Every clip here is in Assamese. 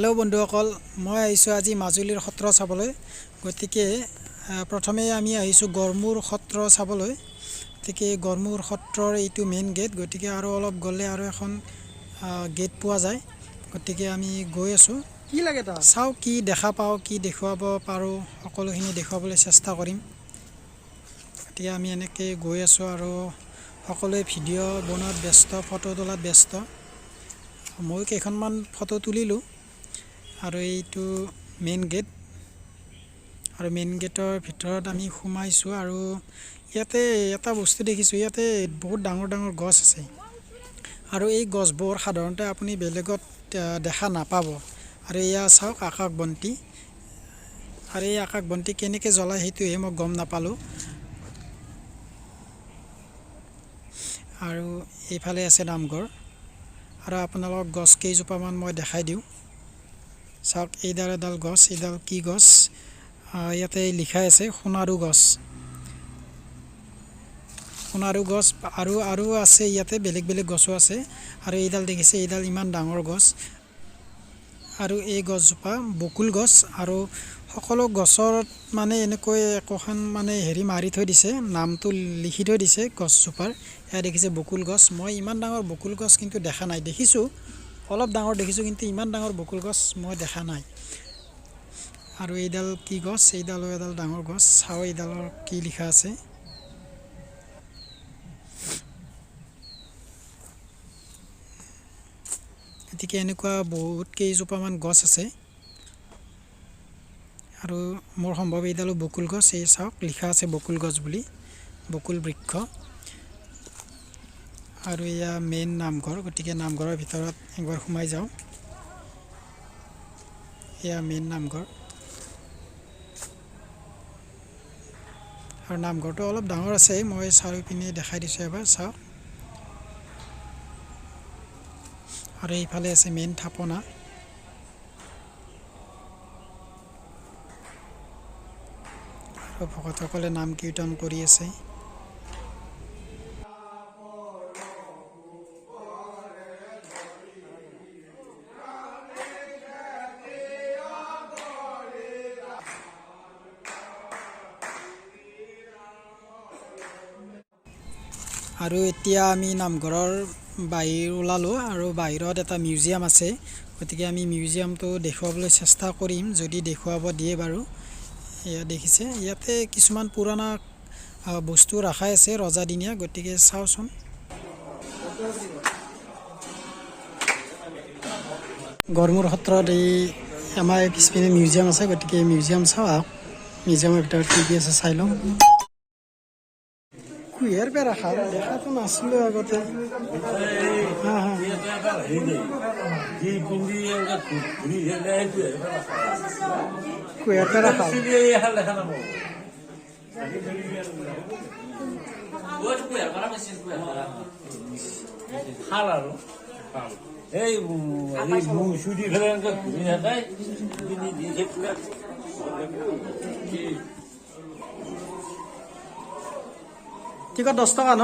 হেল্ল' বন্ধুসকল, মই আহিছোঁ আজি মাজুলীৰ সত্ৰ চাবলৈ। গতিকে প্ৰথমে আমি আহিছোঁ গড়মূৰ সত্ৰ চাবলৈ। গতিকে গড়মূৰ সত্ৰৰ এইটো মেইন গেট। গতিকে আৰু অলপ গ'লে আৰু এখন গেট পোৱা যায়। গতিকে আমি গৈ আছোঁ। কি লাগে তাত? চাওঁ কি দেখা পাওঁ, কি দেখুৱাব পাৰোঁ, সকলোখিনি দেখুৱাবলৈ চেষ্টা কৰিম। গতিকে আমি এনেকৈ গৈ আছোঁ আৰু সকলোৱে ভিডিঅ' বনোৱাত ব্যস্ত, ফটো তোলাত ব্যস্ত। ময়ো কেইখনমান ফটো তুলিলোঁ। আৰু এইটো মেইন গেট, আৰু মেইন গেটৰ ভিতৰত আমি সোমাইছোঁ। আৰু ইয়াতে এটা বস্তু দেখিছোঁ, ইয়াতে বহুত ডাঙৰ ডাঙৰ গছ আছে। আৰু এই গছবোৰ সাধাৰণতে আপুনি বেলেগত দেখা নাপাব। আৰু এয়া চাওক আকাশ বন্তি। আৰু এই আকাশ বন্তি কেনেকৈ জ্বলায় সেইটোহে মই গম নাপালোঁ। আৰু এইফালে আছে নামঘৰ। আৰু আপোনালোকক গছ কেইজোপামান মই দেখাই দিওঁ। চাওক, এইডাল এডাল গছ, এইডাল কি গছ, ইয়াতে লিখাই আছে সোণাৰু গছ। সোণাৰু গছ। আৰু আৰু আছে ইয়াতে বেলেগ বেলেগ গছো আছে। আৰু এইডাল দেখিছে, এইডাল ইমান ডাঙৰ গছ। আৰু এই গছজোপা বকুল গছ। আৰু সকলো গছত মানে এনেকৈ একোখন মানে হেৰি মাৰি থৈ দিছে, নামটো লিখি থৈ দিছে গছজোপাৰ। এয়া দেখিছে বকুল গছ। মই ইমান ডাঙৰ বকুল গছ কিন্তু দেখা নাই। দেখিছোঁ অলপ ডাঙৰ দেখিছোঁ, কিন্তু ইমান ডাঙৰ বকুল গছ মই দেখা নাই। আৰু এইডাল কি গছ, এইডালো এডাল ডাঙৰ গছ। চাওঁ এইডালৰ কি লিখা আছে। গতিকে এনেকুৱা বহুত কেইজোপামান গছ আছে। আৰু মোৰ সম্ভৱ এইডালো বকুল গছ। এই চাওক লিখা আছে বকুল গছ বুলি, বকুল বৃক্ষ। আৰু এয়া মেইন নামঘৰ। গতিকে নামঘৰৰ ভিতৰত একবাৰ সোমাই যাওঁ। এয়া মেইন নামঘৰ। আৰু নামঘৰটো অলপ ডাঙৰ আছে, মই চাৰিওপিনে দেখাই দিছোঁ এবাৰ চাওক। আৰু এইফালে আছে মেইন থাপনা। আৰু ভকতসকলে নাম কীৰ্তন কৰি আছে। আৰু এতিয়া আমি নামঘৰৰ বাহিৰ ওলালোঁ। আৰু বাহিৰত এটা মিউজিয়াম আছে। গতিকে আমি মিউজিয়ামটো দেখুৱাবলৈ চেষ্টা কৰিম, যদি দেখুৱাব দিয়ে বাৰু। এয়া দেখিছে, ইয়াতে কিছুমান পুৰণা বস্তু ৰখাই আছে ৰজাদিনীয়া। গতিকে চাওঁচোন। গড়মূৰ সত্ৰত এই আমাৰ পিছপিনে মিউজিয়াম আছে। গতিকে মিউজিয়াম চাওঁ আহক। মিউজিয়ামৰ ভিতৰত কি কি আছে চাই লওঁ। কুঁহিয়াৰ পেৰা খাল দেখাটো নাছিলোঁ আগতে। হা হা, কুঁহিয়াৰ পেৰা খাল। টিকট 10 টকা ন?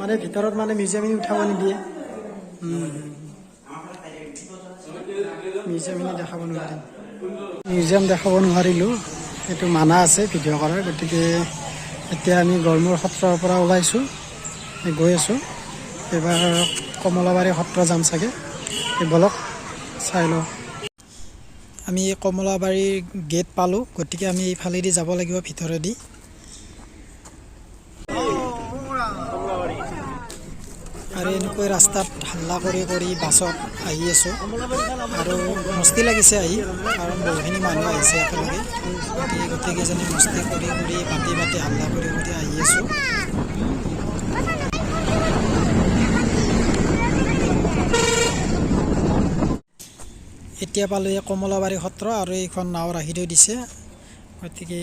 মানে ভিতৰত মানে মিউজিয়ামখিনি উঠাব নিদিয়ে, মিউজিয়ামখিনি দেখাব নোৱাৰিম। মিউজিয়াম দেখাব নোৱাৰিলোঁ, এইটো মানা আছে ভিডিঅ' কৰাৰ। গতিকে এতিয়া আমি গড়মূৰ সত্ৰৰ পৰা ওলাইছোঁ, গৈ আছোঁ। এইবাৰ কমলাবাৰী সত্ৰ যাম চাগে। বলক চাই লওঁ। আমি কমলাবাৰীৰ গেট পালোঁ। গতিকে আমি এইফালেদি যাব লাগিব ভিতৰেদি। আৰু এনেকৈ ৰাস্তাত হাল্লা কৰি কৰি বাছত আহি আছোঁ। আৰু মস্তি লাগিছে আহি, কাৰণ বহুখিনি মানুহ আহিছে একেলগে। গতিকে গোটেইকেইজনী মস্তি কৰি কৰি বাটি বাটি হাল্লা কৰি কৰি আহি আছোঁ। এতিয়া পালোঁ এই কমলাবাৰী সত্ৰ। আৰু এইখন নাও ৰাখি থৈ দিছে। গতিকে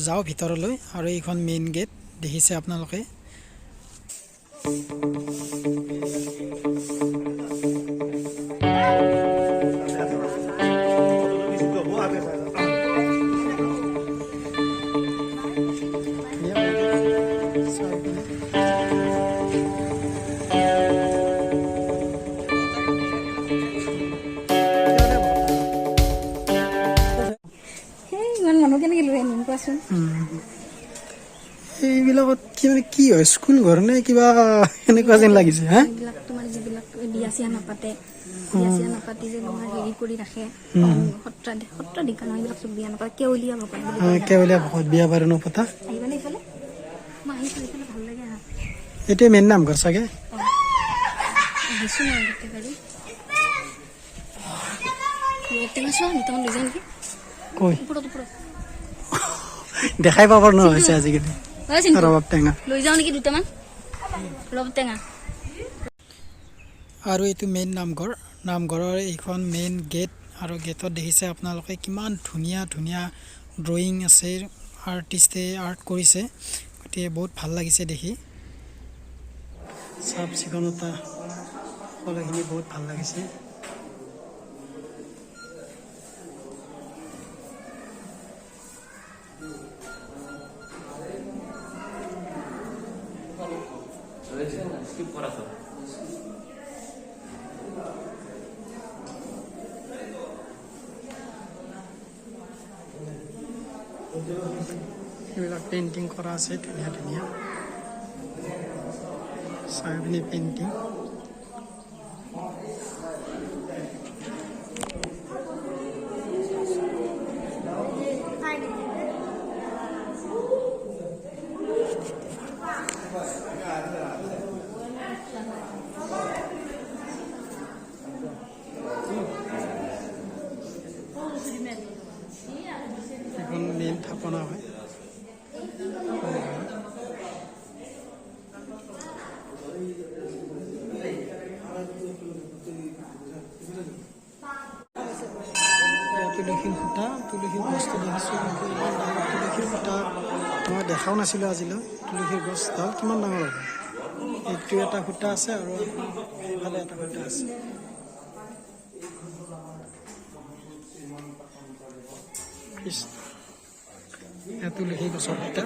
যাওঁ ভিতৰলৈ। আৰু এইখন মেইন গেট দেখিছে আপোনালোকে। চাৰিপিনে। দেচোন। এইবিলাকত কি মানে কি হয়, স্কুল ঘৰ নে কিবা এনেকুৱা যেন লাগিছে হা। এইবিলাক তোমাৰ যিবিলাক বিয়া চিয়া নাপাতে, বিয়া চিয়া নাপাতি যে তোমাৰ হেৰি কৰি ৰাখে, সত্ৰাধিকাৰ নহয় এইবিলাক, চব বিয়া নাপাতে, কেৱলীয়া ভকত বুলি কয়। কেৱলীয়া ভকত, বিয়া বাৰু নপতা। আহিবানে এইফালে? মই আহিছোঁ এইফালে, ভাল লাগে আহা। এইটোৱে মেইন নামঘৰ চাগে। আহিছোঁ মই আগতে বাৰু। টেঙা চোৱা, দুটামান লৈ যাওঁ নেকি? কৈ? ওপৰত, ওপৰত। দেখাই পাবৰ নহৈছে আজিকালি। ঐ চিন্তু, ৰবাব টেঙা। লৈ যাওঁ নেকি দুটামান ৰবাব টেঙা? আৰু এইটো মেইন নামঘৰ, নামঘৰৰ এইখন মেইন গেট। আৰু গেটত দেখিছে আপোনালোকে কিমান ধুনীয়া ধুনীয়া ড্ৰয়িং আছে, আৰ্টিষ্টে আৰ্ট কৰিছে, গতিকে বহুত ভাল লাগিছে দেখি। চাফ চিকুণতা সকলোখিনি বহুত ভাল লাগিছে। এইবিলাক পেইণ্টিং কৰা আছে ধুনীয়া ধুনীয়া, চাৰিপিনে পেইণ্টিং। এখন মেইন থাপনা হয়। এয়া তুলসীৰ খুঁটা, তুলসীৰ গছটো দেখিছোঁ, কিন্তু ইমান ডাঙৰ তুলসীৰ খুঁটা মই দেখাও নাছিলোঁ আজিলৈ। তুলসীৰ গছডাল কিমান ডাঙৰ হ'ব! এইটো এটা খুঁটা আছে আৰু সেইফালে এটা খুঁটা আছে। কৃষ্ণ, এয়া তুলসী গছৰ খুঁটা।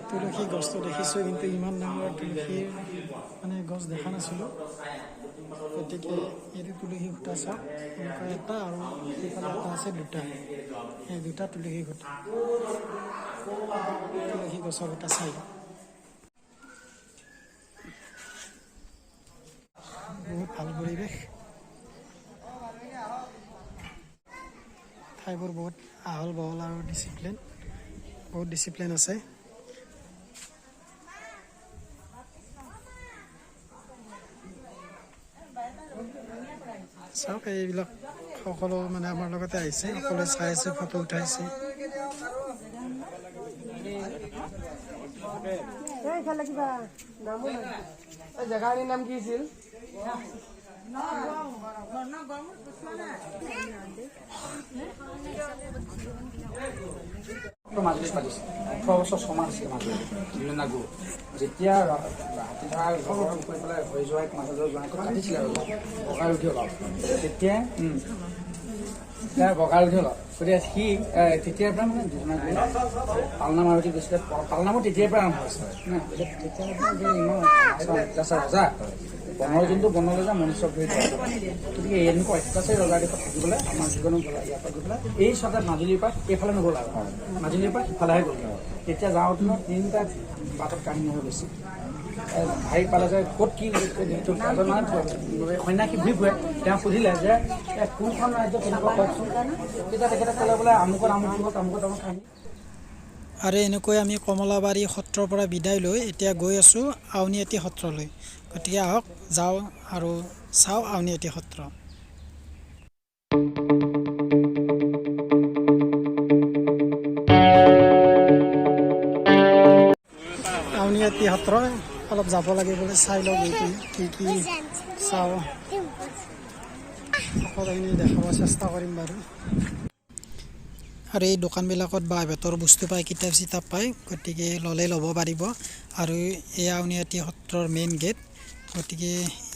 তুলসী গছটো দেখিছোঁ, কিন্তু ইমান ডাঙৰ তুলসীৰ মানে গছ দেখা নাছিলোঁ। গতিকে এইটো তুলসী খুঁটা চাওক, এনেকুৱা এটা আৰু সেইফালে এটা আছে, দুটা, এই দুটা তুলসী খুঁটা, তুলসী গছৰ খুঁটা চাই লওক। বহুত ভাল পৰিৱেশ, ঠাইবোৰ বহুত আহল বহল আৰু ডিচিপ্লিন, বহুত ডিচিপ্লিন আছে। চাওক, এইবিলাক সকলো মানে আমাৰ লগতে আহিছে, সকলোৱে চাই আছে, ফটো উঠাইছে। জেগাখিনিৰ নাম কি আছিল? মাজুলীত পাতিছে 18 বছৰ 6 মাহ আছিল মাজুলীত দুজনা গুৰু। যেতিয়া হাতী ধৰা কৰি পেলাই হৈ যোৱাই মাজুলীৰ জোঁৱাইক কাটিছিলে আৰু বগাই উঠি অলপ তেতিয়া বগাই উঠি অলপ, গতিকে সি তেতিয়াৰ পৰা মানে দুজনা গুৰু পালনাম আৰতি গৈছিলে। পালনামো তেতিয়াৰ পৰা আৰম্ভ হৈছে। তেতিয়াৰ পৰা যে ইমান অত্যাচাৰ ৰজা বনৰ যোনটো বনলৈ যায় মনুষ্যক ধৰি, গতিকে এনেকুৱা অত্যাচাৰী ৰজাৰ দেশত থাকিবলৈ আমাৰ জীৱনত গ'ল। ইয়াৰ পৰা গৈ পেলাই এই চৰকাৰ মাজুলীৰ পৰা এইফালে নগ'ল আৰু মাজুলীৰ পৰা সিফালেহে গ'ল। তেতিয়া যাওঁতে তিনিটা বাটত কাহিনী হৈ গৈছে। ভাই পালে যে ক'ত কি এজন মানে সন্যাসী ঘূৰি ফুৰে, তেওঁ সুধিলে যে কোনখন ৰাজ্য কেনেকুৱা কওকচোন। তেতিয়া তেখেতে ক'লে বোলে আমুকত আমুক আমুকত আমুক কাহিনী। আৰু এনেকৈ আমি কমলাবাৰী সত্ৰৰ পৰা বিদায় লৈ এতিয়া গৈ আছোঁ আউনীআটী সত্ৰলৈ। গতিকে আহক যাওঁ আৰু চাওঁ আউনীআটী সত্ৰ। আউনীআটী সত্ৰ অলপ যাব লাগে বোলে, চাই লওঁ গৈ কিনে কি কি চাওঁ, সকলোখিনি দেখাব চেষ্টা কৰিম বাৰু। আৰু এই দোকানবিলাকত বাঁহ বেতৰ বস্তু পায়, কিতাপ চিতাপ পায়, গতিকে ল'লে ল'ব পাৰিব। আৰু এয়া আউনীআটী সত্ৰৰ মেইন গেট, গতিকে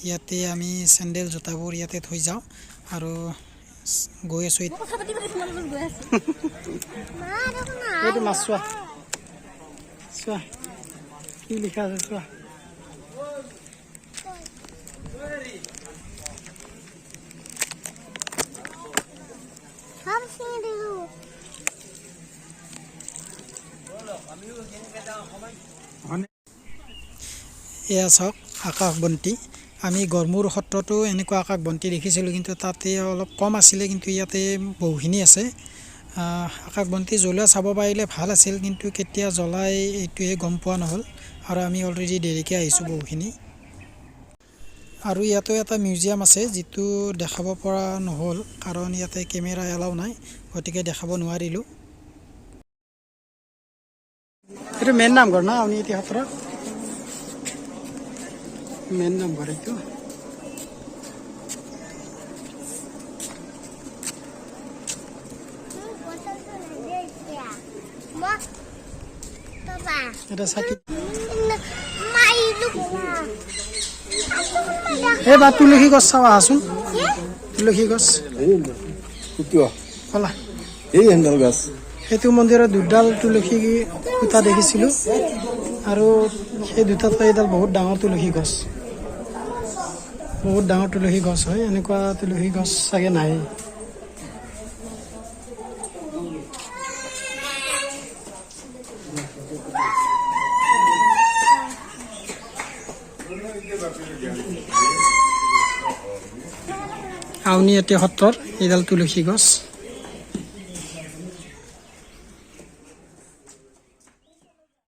ইয়াতে আমি চেণ্ডেল জোতাবোৰ ইয়াতে থৈ যাওঁ আৰু গৈ আছোঁ। এইটো মাছ চোৱা। চোৱা কি লিখা আছে চোৱা। এয়া চাওক আকাশ বন্তি। আমি গড়মূৰ সত্ৰতো এনেকুৱা আকাশ বন্তি দেখিছিলোঁ, কিন্তু তাতে অলপ কম আছিলে, কিন্তু ইয়াতে বহুখিনি আছে। আকাশ বন্তি জ্বলোৱা চাব পাৰিলে ভাল আছিল, কিন্তু কেতিয়া জ্বলাই এইটোহে গম পোৱা নহ'ল। আৰু আমি অলৰেডি দেৰিকৈ আহিছোঁ বহুখিনি। আৰু ইয়াতো এটা মিউজিয়াম আছে, যিটো দেখাব পৰা নহ'ল, কাৰণ ইয়াতে কেমেৰা এলাও নাই, গতিকে দেখাব নোৱাৰিলোঁ। এইটো মেইন নামঘৰ না আউনীআটী সত্ৰৰ মেইন নামঘৰ এইটো। এটা চাকি। এই বা তুলসী গছ চাওঁ আহাচোন, তুলসী গছ। এই হেণ্ডেল গছ। সেইটো মন্দিৰত দুডাল তুলসী খুঁটা দেখিছিলোঁ, আৰু সেই দুটাতকৈ এইডাল বহুত ডাঙৰ তুলসী গছ, বহুত ডাঙৰ তুলসী গছ হয়। এনেকুৱা তুলসী গছ চাগে নাই। আউনীআটী সত্ৰৰ এইডাল তুলসী গছ।